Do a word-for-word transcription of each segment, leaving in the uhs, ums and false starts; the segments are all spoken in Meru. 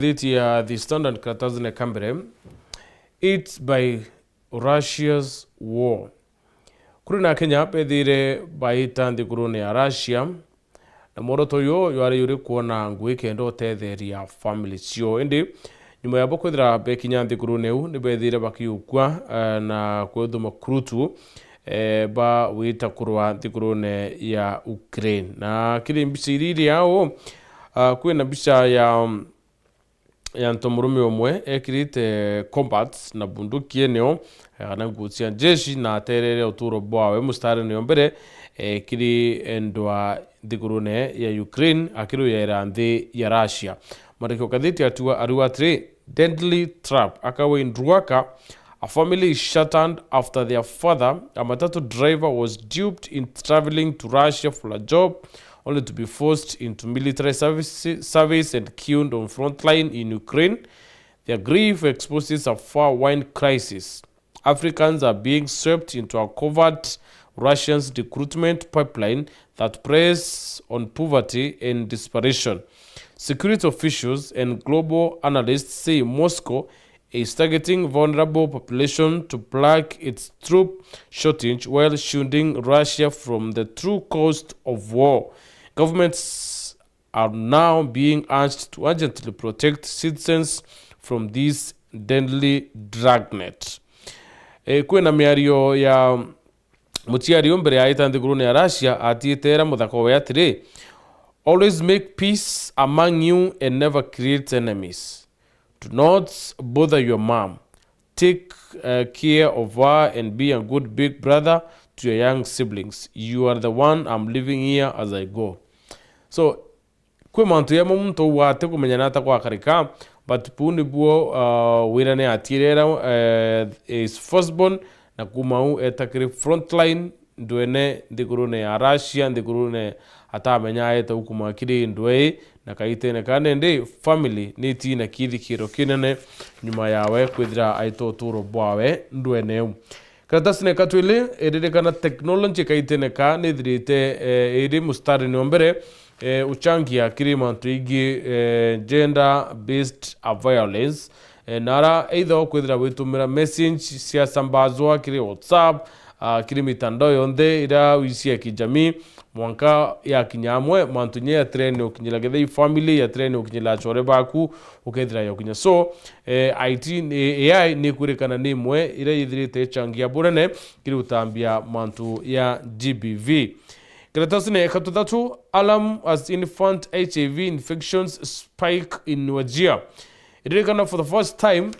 Ngathiti ya The Standard karatasine ka mbere, "Hit by Russia's war." Kuri na Kenya bethire baita nthigurune ya Russia, na mworoto uyu jwari juri kwona ngui kenda utetheria family cio. Indi nyuma yabo kwithira bekinya nthigurune iu, ni bethire bakiukua, eh, na kwethuma kurutu, eh, ba wita kurwa nthigurune ya Ukraine. Na kiri mbica iria iri au, ah, kwina mbica ya ya ntomurume umwe ekirite combats na bunduki eneo, eh, kana nguo cia njeshi, na aterere uturo bwawe mustarine o mbere, eh, kiri ndwa nthigurune ya Ukraine, akiruyaira nthi ya Russia. Mwandiki wa ngathiti atua-, ariuga atiri, "Deadly trap, akawa in Ruaka, a family is shattered after their father, a matatu driver, was duped in travelling to Russia for a job, only to be forced into military service, service and killed on frontline in Ukraine. Their grief exposes a far wide crisis. Africans are being swept into a covert Russian recruitment pipeline that preys on poverty and desperation. Security officials and global analysts say Moscow is targeting vulnerable population to plague its troop shortage while shielding Russia from the true cost of war. Governments are now being urged to urgently protect citizens from this deadly dragnet." E, kwina miario ya muciari u mbere aita nthigurune ya Russia, atiitera muthaka we atiri, "Always make peace among you and never create enemies. Do not bother your mom. Take, uh, care of her and be a good big brother to your young siblings. You are the one I'm leaving here as I go." So, kwi mantu jamwe muntu auga atikumenya nata gwakarika, but buu nibuo, uh, wira ni atiirera, uh, his firstborn, na kuuma au eeta kiri frontline ndwene nthigurune ya Russia, nthigurune atamenya aeta u kuuma kiri ndwei, na kaitene ka nindi family ni itiina kithikiro kinene nyuma yawe kwithira aita uturo bwawe ndwene iu. Karatasine ka twili, iririkana technology kaitene ka nithirite, eh, iri mustarine o mbere, eh, uchangia kiri mantu ingi, eh, gender based violence. Eh, na ara either ukwithira witumira message cia sambazwa kiri WhatsApp, ah, kiri mitandao yonthe ira wisi ya kijamii, mwanka yakinya amwe, mantu nya ya trend ukinyira githei family, ya trend ukinyira achore baku, ukethira yokinya. So, eh, I T ni, A I ni kwirikana ni imwe ira yithirite ichangia bunene kiri utambia mantu ya G B V. Karatasine ka tuthatu, "Alarm as infant H I V infections spike in Wajir." Iririkana for the first time,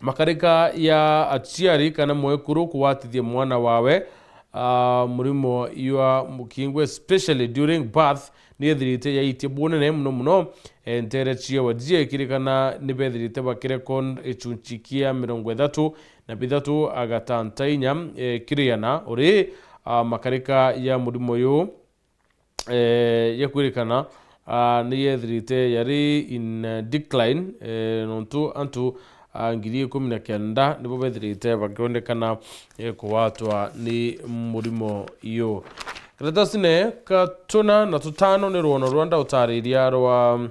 makarika ya aciari kana mwekuru kugwatithia mwana wawe, ah, murimo jwa mukingwe, especially during birth, ni ethirite yaitie bunene muno muno, eh, ntere cia Wajir, ikirikana ni bethirite bakirekon gicunci kia mirongo ithatu na bithatu agatanta inya, eh, kiri ana uri, ah, makarika ya murimo uyu, eh, ya kwirikana, ah, ni yethirite yari in, eh, decline, eh, nontu antu, ah, ngiri ikumi na kenda nibo bethirite bakionekana, eh, kugwatwa ni murimo uyu. Karatasine ka tuna na tutano ni rwono rwa ndautariria rwa,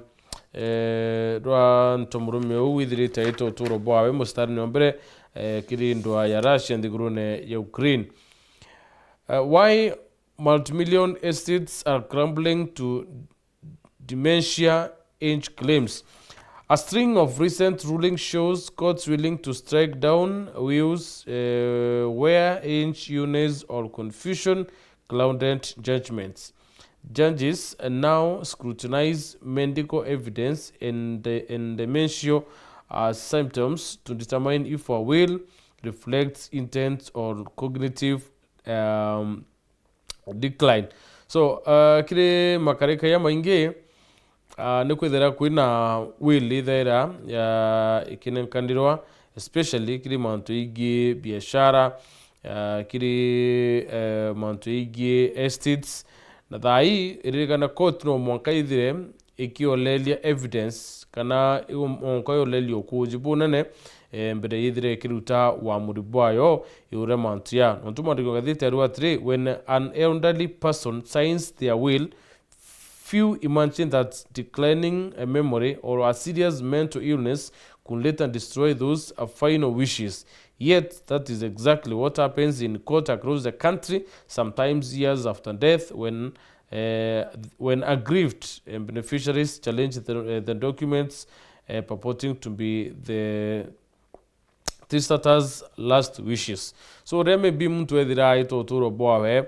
eh, rwa ntomurume uu withirite aita uturo bwawe mustarine wa mbere, eh, kiri ndwa ya Russia nthigurune ya Ukraine. Eh, why multimillion estates are crumbling to dementia age claims. A string of recent ruling shows courts willing to strike down wills, uh, where age illness or confusion clouded judgments. Judges now scrutinize medical evidence and, and dementia, uh, symptoms to determine if a will reflects intent or cognitive, um, decline. So, uh, kiri makarika ya maingi, uh, ni kwithira kwina will ithaira ya ikinenkanirwa, especially kiri mantu ingi biashara, uh, kiri, uh, mantu ingi estates. Na thaa ii, iririkana court no mwanka ithire ikioleria evidence kana igo-, onka yoleria ukuuji bunene, eh, mbere yithire ikiruta uamuri bwayo iure mantu ya. Nontu mwandiki wa ngathiti ariuga atiri, "When an elderly person signs their will, Few imagine that declining a memory or a serious mental illness could later destroy those uh, final wishes. Yet, that is exactly what happens in court across the country, sometimes years after death, when uh, when aggrieved uh, beneficiaries challenge the, uh, the documents uh, purporting to be the testators' last wishes. So, riria maybe muntu ethira aita uturo bwawe,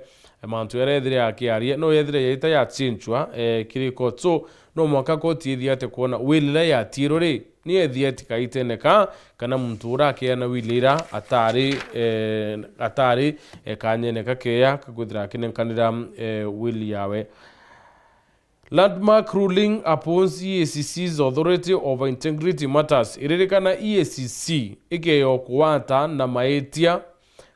mantu jaria ethire akiaria, no yethire yaita yachinchwa eh, kiri court. So, no mwanka court ithie ati kwona will iria yatiirwe ri, ni ethie ati kaitene ka, kana muntu uria akeana will ira atari, eh, atari eh, kanyene kakeya kakwithira akinenkanira eh, will yawe. Landmark ruling upholds E A C C's authority over integrity matters. Iririkana E A C C ikeyo kugwata na maitia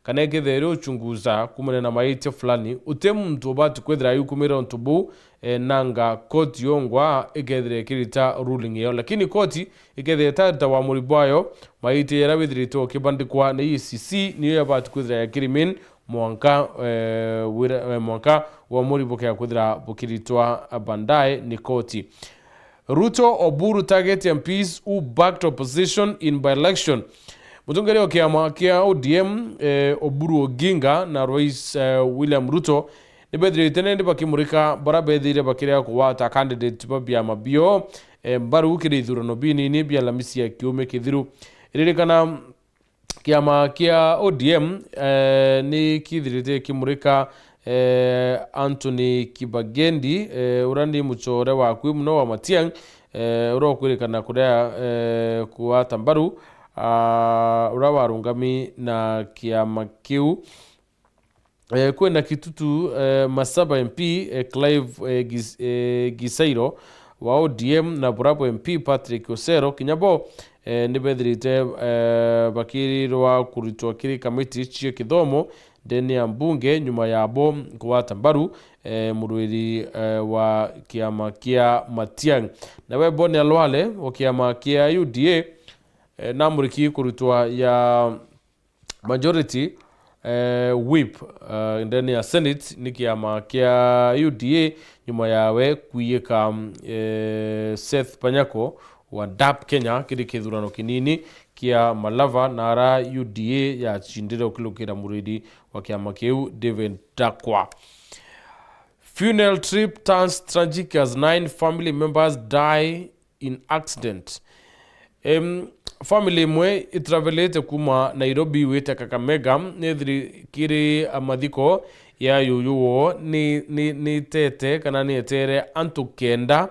kana ikethira iri uchunguza kumana na maitia fulani, uti muntu ubati kwithira ayukumira untu buu eh, nanga koti yongwa ikethira ikirita ruling iyo. Lakini koti ikethira itarita wamuri bwayo, maitia jaria withirite ukibandikwa ni E A C C niyo yabati kwithira yakirimin mwanka eh, wira, eh, mwanka wamuri bukea kwithira bukiritwa baadaye ni koti. Ruto, Oburu target M Ps who backed opposition in by-election. Mutongeria wa kiama kia O D M eh, Oburu Oginga na Rais eh, William Ruto nibethirite nindi bakimurika bara bethire bakirega kugwata candidate ba biama bio eh, mbaru kiri ithurano binini bia Alamisi ya kiumia kithiru. Iririkana kiama kia O D M eh, ni kithirite kimurika eh, Anthony Kibagendi eh, uria ni muchore wa akui muno wa Matiang'i eh, uria ukwirikana kuria eh, kuata mbaru ah, uria warungami na kiama kiu. Eh, kwina Kitutu eh, Masaba M P eh, Clive eh, Gis, eh, Gisairo wa O D M na Burabo M P Patrick Osero kinya bo eh, nibethirite eh, bakirirwa kuritwa kiri kamiti cia kithomo ndene ya mbunge nyuma yabo kugwata mbaru eh, murwiri eh, wa kiama kia Matiang'i. Nawe Boni Alwale wa kiama kia U D A eh, namuriki kurutwa ya majority eh, whip eh, ndene ya Senate ni kiama kia U D A nyuma yawe kwiyika eh, Seth Panyako wa DAP Kenya kiri kithurano kinini kia Malava na ara U D A yachindire ukilukira muriri wa kiama kiu David Dakwa. Funeral trip turns tragic as nine family members die in accident. Em, family imwe itravelete kuma Nairobi wite Kakamega nithiri kiri mathiko ya yuyu woo ni, ni, ni tete kana ni etere antu kenda,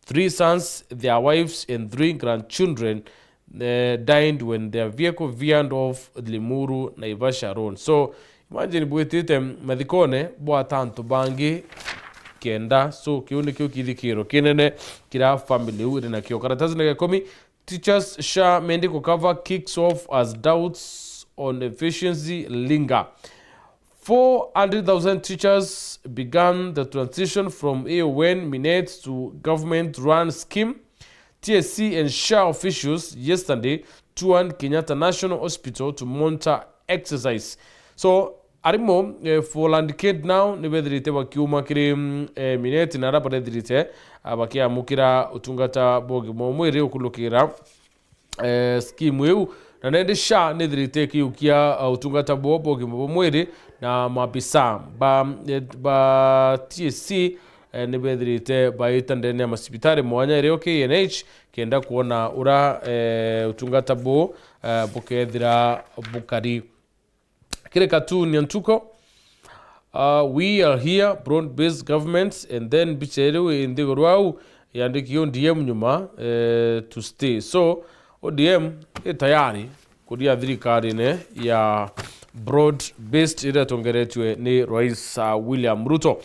three sons, their wives and three grandchildren eh, dined when their vehicle veered off Limuru Naivasha Road. So imagine bwitite mathikone bwata antu bangi kenda. So kiu nikio kithikiro kinene kira family u iri nakio. Karatasi na gikumi, teachers SHA medical cover kicks off as doubts on efficiency linger. Four hundred thousand teachers began the transition from A O N Minet to government-run scheme. T S C and SHA officials yesterday toured Kenyatta National Hospital to monitor exercise. So arimu eh, for land kid now nibethirite bakiuma kiri mm, eh, Minet na ara barethirite ah, bakiamukira utungata bwa ugima wa mwiri ukulukira eh, scheme iu, na nende SHA nithirite ikiukia uh, utungata bwo bwa ugima bwa mwiri na maabisa ba, eh, ba T S C eh, nibethirite baita ndene ya masibitari mwanya irio K N H kenda kuona ura eh, utungata buu eh, bukethira bukari. Kiri katuni ya ntuko, uh, we are here, broad-based government, and then mbicha iriu i nthiguru au yandiki O D M nyuma eh, to stay. So O D M i tayari kuria thirikarine ya broad-based iria itongeretue ni Rais uh, William Ruto.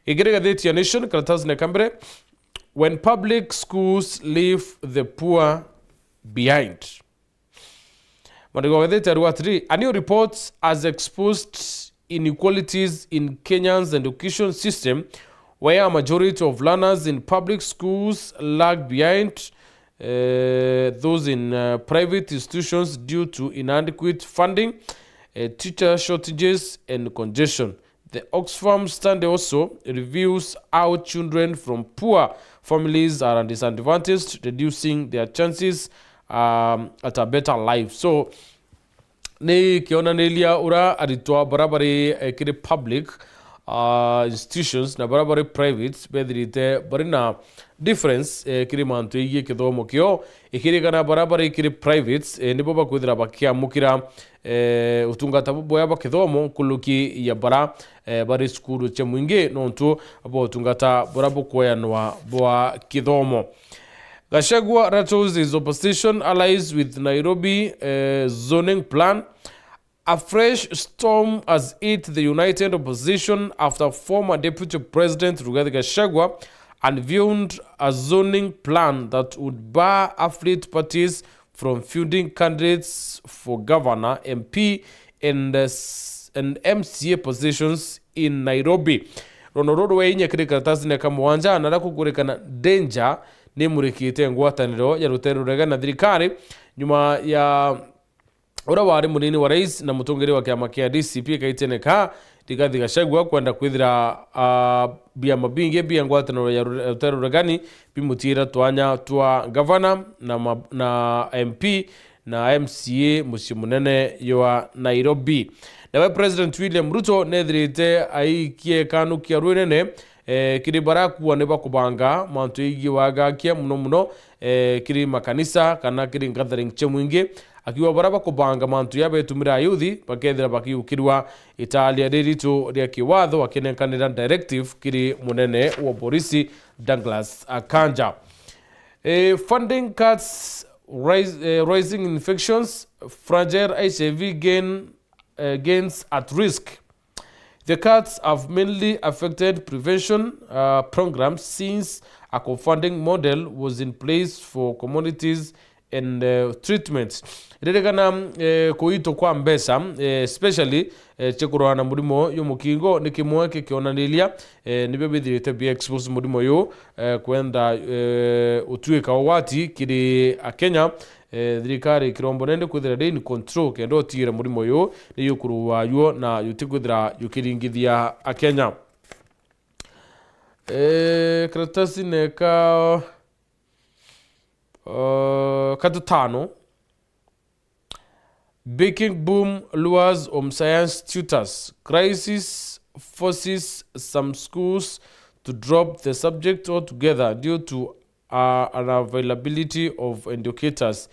Igiri gatheti ya Nation, karatasi na kambere, when public schools leave the poor behind. Mwandiki wa gatheti ariuga atiri, a new report has exposed inequalities in Kenya's education system, where a majority of learners in public schools lag behind uh, those in uh, private institutions due to inadequate funding, uh, teacher shortages and congestion. The Oxfam study also reviews how children from poor families are disadvantaged, reducing their chances, um, at a better life. So, ni kionaniria ura aritwa bara bari, eh, kiri public, ah, institutions na bara bari private bethirite bari na difference, eh, kiri mantu igie kithomo kio, ikirikana bara bari kiri private, eh, nibo bakwithira bakiamukira, eh, utungata buboya bwa kithomo nkuluki ya bara, eh, bari cukuru cia mwingi nontu bwa utungata bura bukweanwa bwa kithomo. Gachagua rattles his opposition allies with Nairobi, eh, zoning plan. A fresh storm has hit the united opposition after former Deputy President Rigathi Gachagua unveiled a zoning plan that would bar affiliate parties from fielding candidates for governor, M P, and, uh, s- and M C A positions in Nairobi. Rono ruru rwe inya kiri karatasine ka mugwanja na rakukurikana danger ni murikite ngwataniro ya rutere rurega na thirikari nyuma ya uria wari munini wa rais na mutongeri wa kiama kia D C P kaitene ka Rigathi Gachagua kwenda kwithira, ah, biama bingi bia ngwataniro ya ru- rutere ruregani bimutiira twanya twa gavana na, ma- na M P na M C A mucii munene jwa Nairobi. Nawe President William Ruto nethirite aikie kanukia rwinene, eh, kiri barakua ni bakubanga mantu igie wagakia muno muno, eh, kiri makanisa kana kiri gathering cia mwingi, akiuga bara bakubanga mantu ya betumira ayuthi bakethira bakiukirwa italia riritu ria kiwatho akinenkanira directive kiri munene wa borisi Douglas Akanja. Eh, funding cuts, rise, eh, rising infections, fragile H I V gain, eh, gains at risk. The cuts have mainly affected prevention, uh, programs since a co-funding model was in place for commodities and, uh, treatments. Ririkana, eh, kuitwa kwa mbeca, eh, especially, eh, cia kurwana na murimo yu mukingo ni kimwe kikionaniria, eh, nibio bithirite bi expose murimo yu, eh, kwenda, eh, utuika ugwati kiri Akenya. Eh, thirikari kirombo nende kwithira ri in control kenda utigira murimo uyu ni yukurua yuo na yutikwithira yukiringithia Akenya. Eh, karatasi neka, eh, katutano. Baking boom lures home science tutors. Crisis forces some schools to drop the subject altogether due to, uh, unavailability of educators.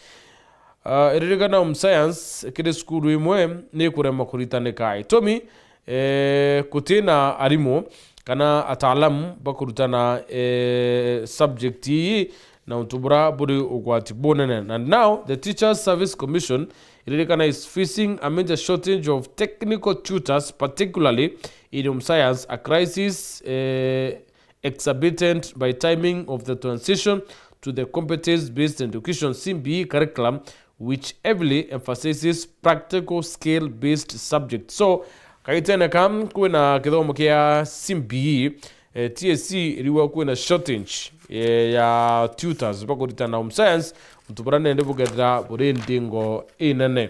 Uh, iririkana home science kiri cukuru imwe ni kurema kuritanika. Itumi, eh, kutina arimu kana ataalamu bakurutana, eh, subject ii na untu bura buri ugwati bunene. And now, the Teachers Service Commission, iririkana, is facing a major shortage of technical tutors, particularly in home science, a crisis, eh, exacerbated by timing of the transition to the competence-based education, C B E curriculum, which heavily emphasizes practical skill-based subjects. So, kaitene ka kwina kithomo kia C B E, eh, T S C iriwa kwina shortage, eh, ya tutors bakuritana home science, untu bura nende bukethira buri ndingo inene.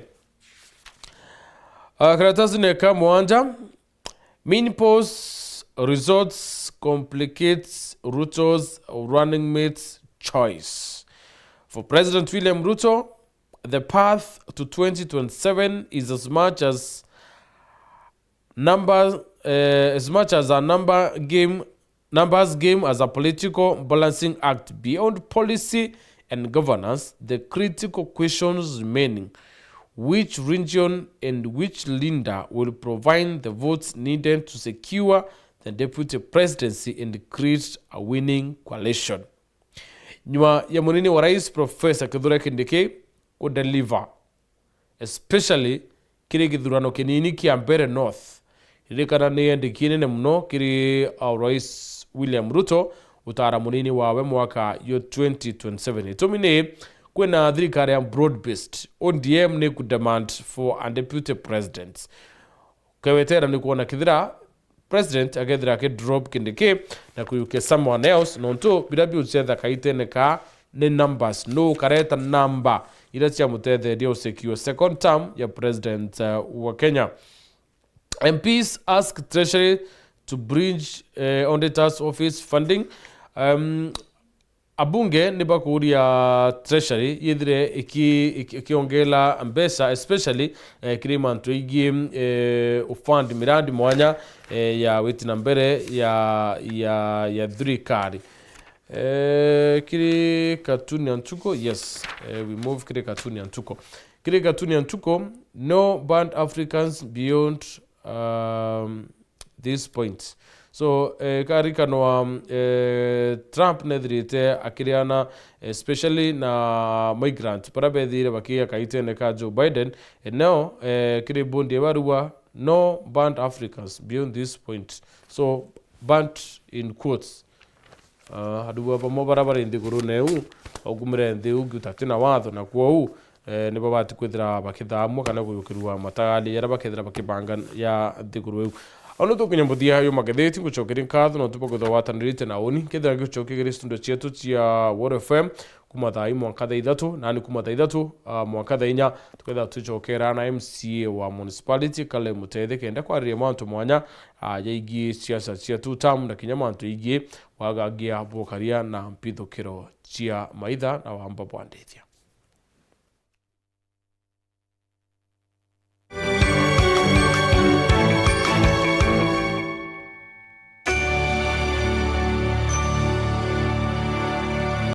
Ah, karatasi neka mwanja, Minpos results complicates Ruto's running mate choice. For President William Ruto, the path to twenty twenty-seven is as much as number, uh, as much as a number game, numbers game as a political balancing act. Beyond policy and governance, the critical questions remaining: which region and which leader will provide the votes needed to secure the deputy presidency and create a winning coalition? Nyuma ya munini wa rais Professor Kithure Kindiki kudeliver, especially kiri githurano kinini kia Mbeere North. Ririkana ni yendeki nene muno kiri, uh, Rais William Ruto gutara munini wawe mwaka yo twenty twenty-seven. Itumi ni kwina thirikari ya broad based, O D M ni ku demand for a deputy president. Kewetera ni kwona kithira president akethira aki drop Kindiki na kuyukia someone else, nontu bira biucetha kaitene ka ni numbers. No kareta number ira ciamutetheria usecure second term ya president, uh, wa Kenya. M Ps ask Treasury to bridge, eh, auditor's office funding. Um, abunge ni bakuria Treasury yithire iki- iki- ikiongela mbeca, especially, eh, kiri mantu igii, eh, ufund mirandi mwanya, eh, ya witi na mbere ya, ya, ya thirikari. Eh, kiri katuni ya ntuko, yes, eh, we move kiri katuni ya ntuko. Kiri katuni ya ntuko, no banned Africans beyond, um, this point. So, eh, karikanwa, eh, Trump nethirite akiriana, especially na migrant, bara bethire bakiga kaitene ka Joe Biden, eh, neo, eh, kiri bondi ya barua, no banned Africans beyond this point. So, banned in quotes. Ah, andu ba bamwe bara bari nthigurune iu, bakumire nthi iu ngiuta ti na watho, na kwou, eh, ni babati kwithira bakithamua kana kuyukirua matagari jaria bakethira bakibanga ya nthiguru iu. Au ni tukinya muthia yo magetheti, ngucokeria nkatho nontu bwa kwithira watanirite na uni. Kethira ngicokia kiri studio cietu cia World F M kuma thaa imwe mwanka thaa ithatu, nani kuma thaa ithatu, ah, mwanka thaa inya, tukethira twicokera na M C A wa municipality, Kale Mutete, kenda kwariria mantu mwanya, ah, jaigie siasa cia two term na kinya mantu jaigie wagagia bwokaria na mpithukiro cia maitha na wamba bwa ndithia.